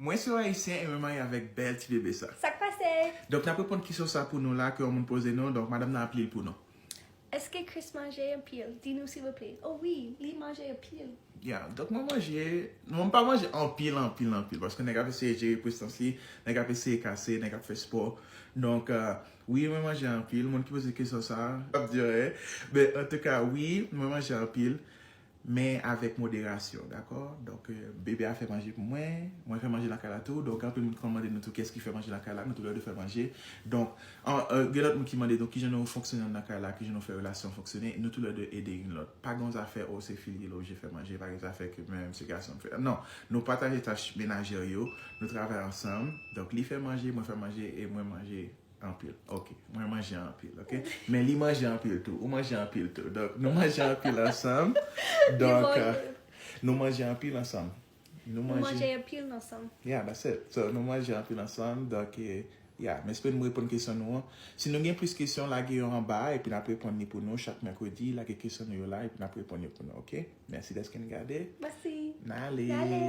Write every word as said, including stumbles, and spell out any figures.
Mwen se yon Ayisyen e mwen marye avèk bèl ti bebe sa. Sa k pase? Donk, n ap reponn kesyon sa pou nou la ke yon moun poze nou. Donk, madanm nan ap li l pou nou. Èske Chris manje anpil? Di nou silvouplè. Oh wi, li manje anpil. Ya, donk mwen manje, non, mwen pa manje anpil, anpil, anpil, paske nèg ap eseye jere prestans li, nèg ap eseye kase, nèg ap fè spò. Donk, euh, wi, mwen manje anpil. Moun ki poze kesyon sa, ap di anyen. Men, antouka, wi, mwen manje anpil, men avèk moderasyon, dakò? Donk, euh, bebe a fè manje pou mwen, mwen fè manje lakay la tou. Donk, anpil moun konn mande nou tou kiyès ki fè manje lakay la, nou tou lè de fè manje. Donk, an, euh, gen lòt moun ki mande nou kijan nou fonksyone nan kay la, kijan nou fè relasyon fonksyone, nou tou lè de ede youn lòt. Pa gen zafè, o, se fi li ki oblije fè manje, pa gen zafè ke mwen menm se gason m fè. Non, nou pataje tach menajè yo, nou travay ansanm. Donk, li fè manje, mwen fè manje, e mwen manje anpil. Ok, mwen manje anpil, ok? Men li manje anpil tou, ou manje anpil tou. Donk, nou manje anpil ansanm. Donk, euh, nou manje anpil ansanm. Nou Nou manje. Manje anpil ansanm. Yeah, that's it. So, nou manje anpil ansanm. Donk, eh, yeah, m espere m reponn kesyon nou an. Si nou gen plis kesyon, lage yo anba, epi n ap reponn li pou nou chak mèkredi. Lage kesyon nou yo la, epi n ap reponn yo pou nou, ok? Mèsi dèske n gade. Mèsi. N ale. N ale.